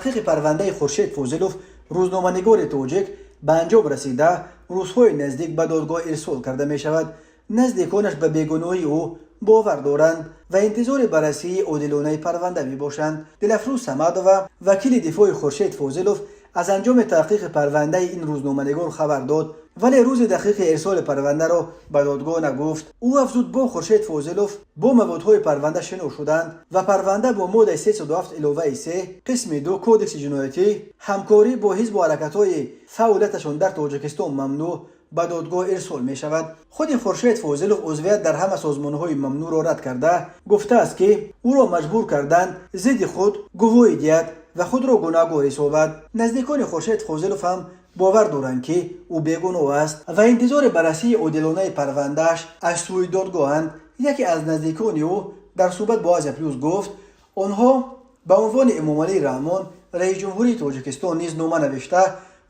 Таҳқиқи парвандаи Хуршед Фозилов, рӯзноманигори тоҷик, ба анҷом расида, рӯзҳои наздик ба додгоҳ ирсол карда мешавад. Наздиконаш ба бегуноҳии ӯ бовар доранд ва интизори баррасии одилонаи парванда мебошанд. Дилафрӯз Самадова, вакили дифои Хуршед Фозилов, аз анҷоми таҳқиқи парвандаи ин рӯзноманигор хабар дод, вале рӯзи дақиқи ирсоли парвандаро ба додгоҳ нагуфт. Ӯ афзуд, бо Хуршед Фозилов бо маводҳои парванда шинос шуданд ва парванда бо моддаи 307 иловаи 3 қисми 2 Кодекси ҷиноятӣ, ҳамкорӣ бо ҳизбу ҳаракатҳои фаъолияташон дар Тоҷикистон мамнӯъ, ба додгоҳ ирсол мешавад. Худи Хуршед Фозилов узвият дар ҳама созмонҳои мамнӯъро рад карда, гуфтааст, ки ӯро маҷбур карданд зидди худ гувоҳӣ диҳад ва худро гунаҳгор ҳисобад. Наздикони Хуршед Фозилов ҳам бовар доранд, ки ӯ бегуноҳ аст ва интизори баррасии одилонаи парвандааш аз сӯи додгоҳанд. Яке аз наздикони ӯ дар суҳбат бо Азия Плюс гуфт, онҳо ба унвони Эмомалӣ Раҳмон, раиси ҷумҳурии Тоҷикистон, низ нома навишта,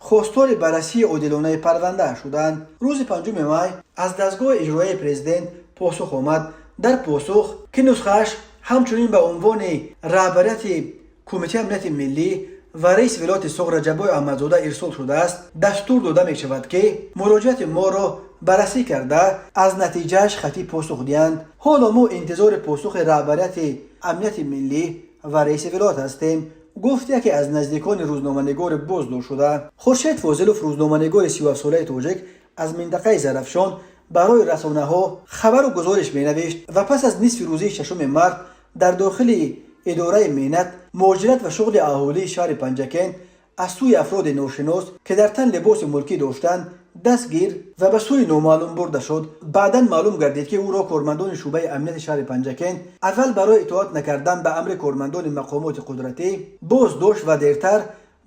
хостори баррасии одилонаи парванда шуданд. Рӯзи 5 май аз дастгоҳи иҷроияи президент посух омад. Дар посух, ки нусхааш ҳамчунин ба унвони раҳбарияти Кумитаи амнияти миллӣ ва раиси вилояти Суғд Раҷаббой Аҳмадзода ирсол шудааст, дастур дода мешавад, ки муроҷиати моро баррасӣ карда, аз натиҷааш хатӣ посух диҳанд. Ҳоло мо интизори посухи раҳбарияти амнияти миллӣ ва раиси вилоят ҳастем, гуфт яке аз наздикони рӯзноманигори боздоштшуда. Хуршед Фозилов, рӯзноманигори 37-солаи тоҷик аз минтақаи Зарафшон, барои расонаҳо хабару гузориш менавишт ва пас аз нисфи рӯзии 6 март дар дохили идораи меҳнат, муҳоҷират ва шуғли аҳолии шаҳри Панҷакент аз сӯи афроди ношинос, ки дар тан либоси мулкӣ доштанд, дастгир ва ба сӯи номаълум бурда шуд. Баъдан маълум гардид, ки ӯро кормандони шӯъбаи амнияти шаҳри Панҷакент аввал барои итоат накардан ба амри кормандони мақомоти қудратӣ боздошт ва дертар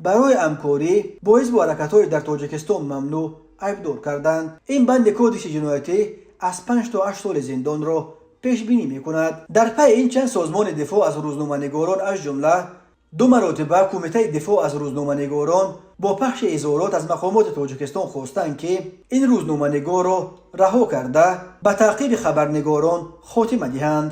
барои ҳамкорӣ бо ҳизбу ҳаракатҳои дар Тоҷикистон мамнӯъ айбдор карданд. Ин банди Кодекси ҷиноятӣ аз 5 то 8 соли зиндонро пешбинӣ мекунад. Дар пайи ин чанд созмони дифоъ аз рӯзноманигорон, аз ҷумла ду маротиба Кумитаи дифоъ аз рӯзноманигорон, бо пахши изҳорот аз мақомоти Тоҷикистон хостанд, ки ин рӯзноманигорро раҳо карда, ба таъқиби хабарнигорон хотима диҳанд.